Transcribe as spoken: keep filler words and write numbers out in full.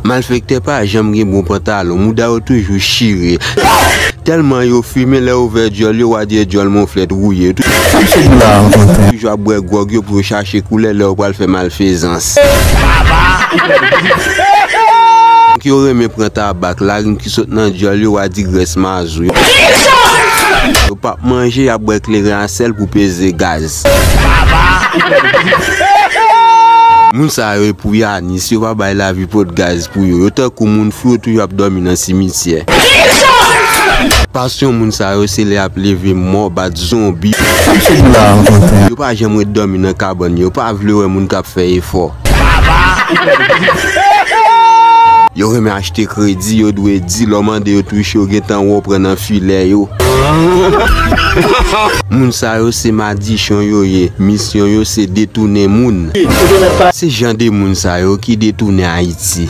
Malfektè pa janm gen bon pantalon, mouda yo toujou chire. Tèlman yo fimen, lè yo ouvè dyòl yo, w a di e dyòl monflèt wouye. Toujou ap bwè gwòg yo pou yo chache koulè lè yo pral fè malfezans. Yo renmen pran tabak, larim ki sot nan dyòl yo, w a di grès mazou. Yo p ap manje, y ap bwè kleren a sèl pou peze gaz. Moun sa yo e pou yanis, yo pa bay lavi pot gaz pou yo. Yo tankou moun fou, yo toujou ap dòmi nan simityè. Pasyon moun sa yo se lè y ap leve mò, bat zonbi. Yo pa janm ret dòmi nan kabann yo, pa vle wè moun k ap fè efò. Yo renmen achte kredi, yo dwe di, lè w mande yo touche, yo gentan wè w pran nan filè yo. Moun sa yo se madichon yo ye, misyon yo se detounen moun. Se jan de moun sa yo ki detounen Ayiti.